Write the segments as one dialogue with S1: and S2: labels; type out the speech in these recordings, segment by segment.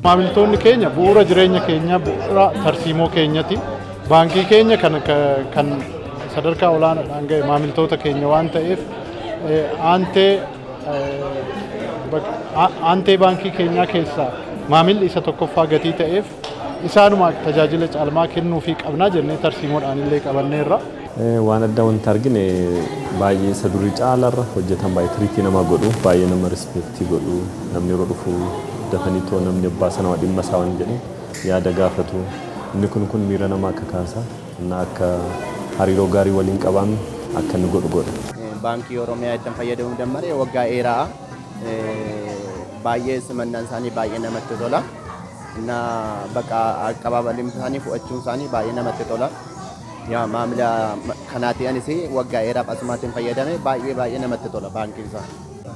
S1: Maamiltoonni keenya bu'uura jireenya keenyaa, bu'uura tarsiimoo keenyati. Baankii keenya kan sadarkaa olaanaadhaan ga'e maamiltoota keenya waan ta'eef, aantee baankii keenyaa keessaa maamilli isa tokkoffaa gatii ta'eef, isaanuma tajaajila caalmaa kennuufii qabnaa jennee tarsiimoodhaan illee qabanneerra.
S2: Waan addaa wanta argine, baay'ee isa durii caalarra hojjetan, baay'ee treat nama godhu, baay'ee nama respect godhu. Namni yeroo dhufu dafanii too namni abbaa sana dhimma isaa waan jedhe yaada gaafatu. Inni kun miira namaa akka kaasa inni akka hariiroo gaarii waliin qabaannu akka inni godhu godha.
S3: Baankii Oromiyaa ittiin fayyadamuu dammare waggaa dheeraa. Baay'ee simannaan isaanii baay'ee namatti tola. Na bakka aqabaabaliin isaanii fudhachuun isaanii baay'ee namatti tola. Yaa maamila kanaati, anis waggaa dheeraaf asumaatiin fayyadame, baay'ee baay'ee namatti tola baankiin isaa.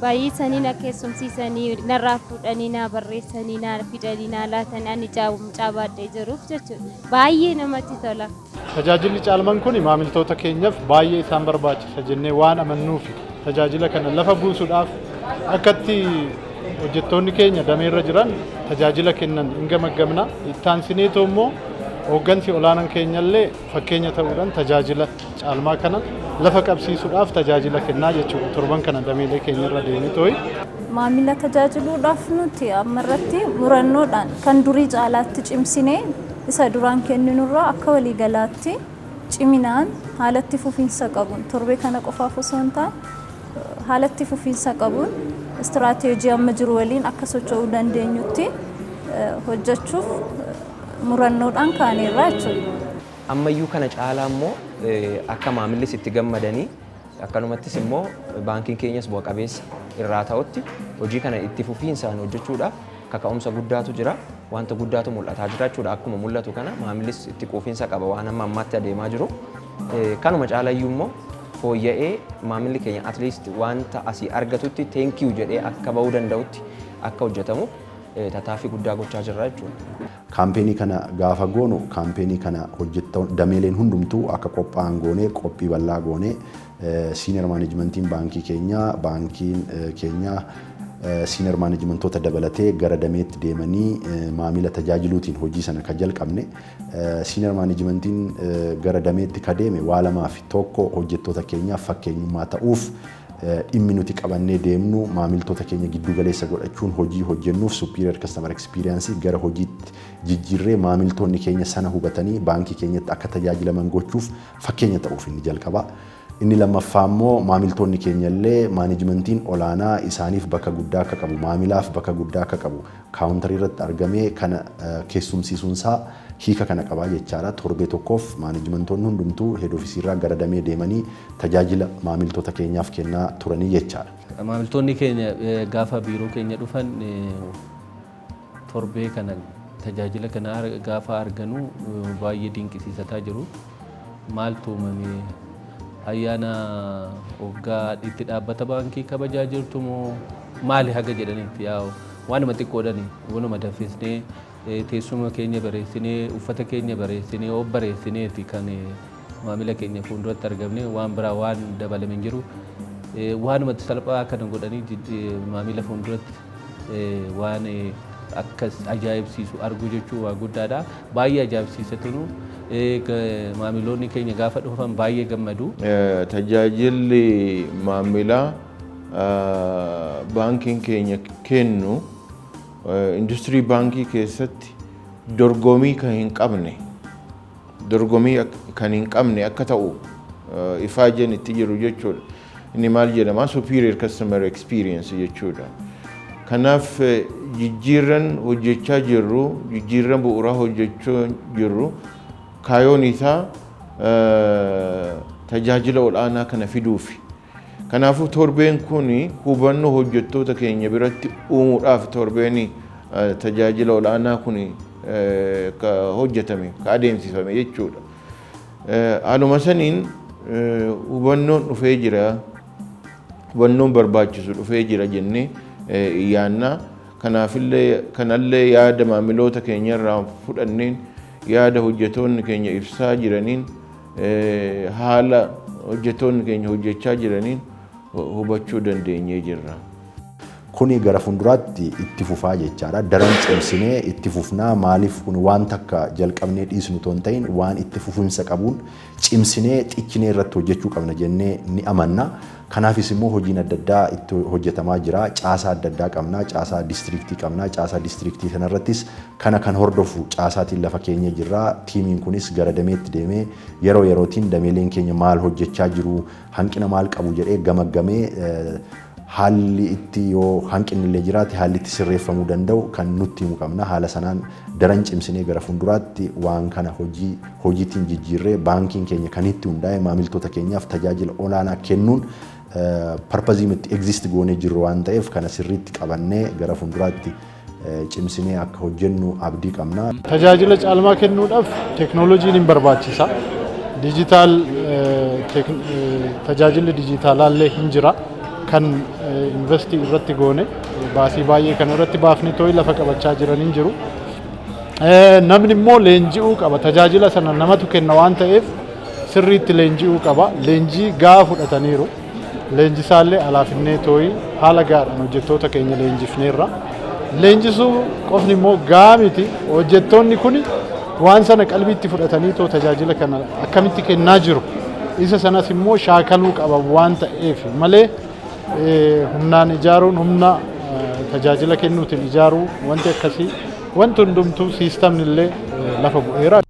S4: Baay'ee isaanii na keessumsiisanii, narraa fuudhanii, naa barreessanii, naa fidanii, naa laatanii, ani mucaa baadhee jiruuf jechuudha. Baay'ee namatti tola.
S1: Tajaajilli caalman kun maamiltoota keenyaaf baay'ee isaan barbaachisa jennee waan amannuufi, tajaajila kana lafa buusuudhaaf akkatti hojjettoonni keenya dameerra jiran tajaajila kennan hin gamaggamna. Ittaansineetoo immoo hooggansi olaanaan keenyallee fakkeenya ta'uudhaan tajaajila caalmaa kana lafa qabsiisuudhaaf tajaajila kennaa jechuudha. Torban kana dameelee keenyarra deemee too'i.
S5: Maamila tajaajiluudhaaf nuti ammarratti murannoodhaan kan durii caalaatti cimsinee, isa duraan kenninurraa akka waliigalaatti ciminaan, haalatti fufiinsa qabuun, torbee kana qofaaf osoo hin taane haalatti fufiinsa qabuun, istiraateejii amma jiru waliin akka socho'uu dandeenyutti hojjechuuf murannoodhaan kaaneerra jechuudha.
S6: Ammayyuu kana caalaa immoo akka maamillis itti gammadanii, akkanumattis immoo baankiin keenyas bu'a qabeessa irraa ta'utti hojii kana itti fufiinsaan hojjechuudhaaf kaka'umsa guddaatu jira. Wanta guddaatu mul'ataa jira jechuudha. Akkuma mul'atu kana maamillis itti quufinsa qaba waan amma ammaatti adeemaa jiru. Kanuma caalayyuu immoo fooyya'ee maamilli keenya at least wanta asii argatutti "Thank you" jedhee akka bahuu danda'utti akka hojjetamu tattaaffii guddaa gochaa jirra jechuudha.
S7: Campaign kana gaafa goonu, campaign kana hojjettoon dameeleen hundumtuu akka qophaa'an goonee, qophii bal'aa goonee, senior managementiin baankii keenyaa, baankiin keenyaa senior managementoota dabalatee gara dameetti deemanii maamila tajaajiluutiin hojii sana kan jalqabne. Senior managementiin gara dameetti ka deeme waa lamaaf: tokko, hojjettoota keenyaaf fakkeenyummaa ta'uuf, dhimmi nuti qabannee deemnu maamiltoota keenya giddu galeessa godhachuun hojii hojjennuuf superior customer experience gara hojiitti jijjiirree maamiltoonni keenya sana hubatanii baankii keenyatti akka tajaajilaman gochuuf fakkeenya ta'uuf inni jalqaba. Inni lammaffaa immoo maamiltoonni keenya illee managementiin olaanaa isaaniif bakka guddaa akka qabu, maamilaaf bakka guddaa akka qabu counter irratti argamee kana keessumsiisuunsaa hiika kana qabaa jechaadha. Torbee tokkoof managementoonni hundumtuu head office irraa gara damee deemanii tajaajila maamiltoota keenyaaf kennaa turanii jechaadha.
S8: Maamiltoonni keenya gaafa biiroo keenya dhufan, torbee kana tajaajila kana gaafa arganu baay'ee dinqisiisataa jiru. Maaltu uumame? Ayyaana waggaa itti dhaabbata baankii kabajaa jirtu moo maali haga jedhanitti, yaa'u waanuma xiqqoodhani, waanuma danfisnee, teessuma keenya bareessinee, uffata keenya bareessinee, of bareessineeti kan maamila keenya fuulduratti argamne. Waan biraa waan dabalame hin jiru. Waanuma salphaa kana godhanii maamila fuulduratti waan akkas ajaa'ibsiisu arguu jechuun waa guddaadha. Baay'ee ajaa'ibsiisatunu, maamiloonni keenya gaafa dhufan baay'ee gammadu.
S9: Tajaajilli maamilaa baankiin keenya kennu industirii baankii keessatti dorgomii kan hin qabne akka ta'u ifaajeen itti jiru jechuudha. Inni maal jedhama? Superior customer experience jechuudha. Kanaaf jijjiirran hojjechaa jirru, jijjiirran bu'uuraa hojjechaa jirru, kaayoon isaa tajaajila ol'aanaa kana fiduufi. Kanaafuu torbeen kun hubannoo hojjettoota keenya biratti uumuudhaaf torbeen tajaajila ol'aanaa kun ka hojjetame, ka adeemsifame jechuudha. Haaluma saniin hubannoon dhufee jira, hubannoon barbaachisu dhufee jira jennee yaanna. Kanaafillee kanallee yaada maamiloota keenya irraa fudhanneen, yaada hojjettoonni keenya ibsaa jiraniin, haala hojjettoonni keenya hojjechaa jiraniin hubachuu dandeenyee jirra.
S7: Kuni gara fuulduraatti itti fufaa jechaadha. Daran cimsinee itti fufnaa. Maaliif kun waan takka jalqabnee dhiisnu otoo hin ta'in, waan itti fufinsa qabuun cimsinee xichinee irratti hojjechuu qabna jennee ni amanna. Kanaafis immoo hojiin adda addaa itti hojjetamaa jira. Caasaa adda addaa qabna. Caasaa distriiktii qabna. Caasaa distriiktii sanarrattis kana kan hordofu caasaatiin lafa keenya jirra. Tiimiin kunis gara dameetti deemee yeroo yerootiin dameeleen keenya maal hojjechaa jiru, hanqina maal qabu jedhee gamaggamee, haalli itti yoo hanqinni illee jiraate haalli itti sirreeffamuu danda'u kan nutti himu qabna. Haala sanaan daran cimsinee gara fuulduraatti waan kana hojii hojiitiin jijjiirree, baankiin keenya kan itti hundaa'e maamiltoota keenyaaf tajaajila olaanaa kennuun purpose itti exist goonee jirru waan ta'eef, kana sirriitti qabannee gara fuulduraatti cimsinee akka hojjennu abdii qabna.
S1: Tajaajila caalmaa kennuudhaaf teeknooloojiin hin barbaachisa. Diijitaal, tajaajilli diijitaalaallee hin jira. Kan invest irratti goone, baasii baay'ee kan irratti baafne tooyi lafa qabachaa jiran hin jiru. Namni immoo leenji'uu qaba. Tajaajila sana namatu kenna waan ta'eef sirriitti leenji'uu qaba. Leenjii gahaa fudhataniiru. Leenjisaallee alaafinnee tooyi haala gahaadhaan hojjettoota keenya leenjifneerra. Leenjisuu qofni immoo gahaa miti. Hojjettoonni kun waan sana qalbiitti fudhatanii too tajaajila kana akkamitti kennaa jiru. Isa sanas immoo shaakaluu qaba waan ta'eef malee, humnaan ijaaruun, humna tajaajila kennuutiin ijaaruu, wanti akkasii wanti hundumtuu siistamni illee lafa bu'eera.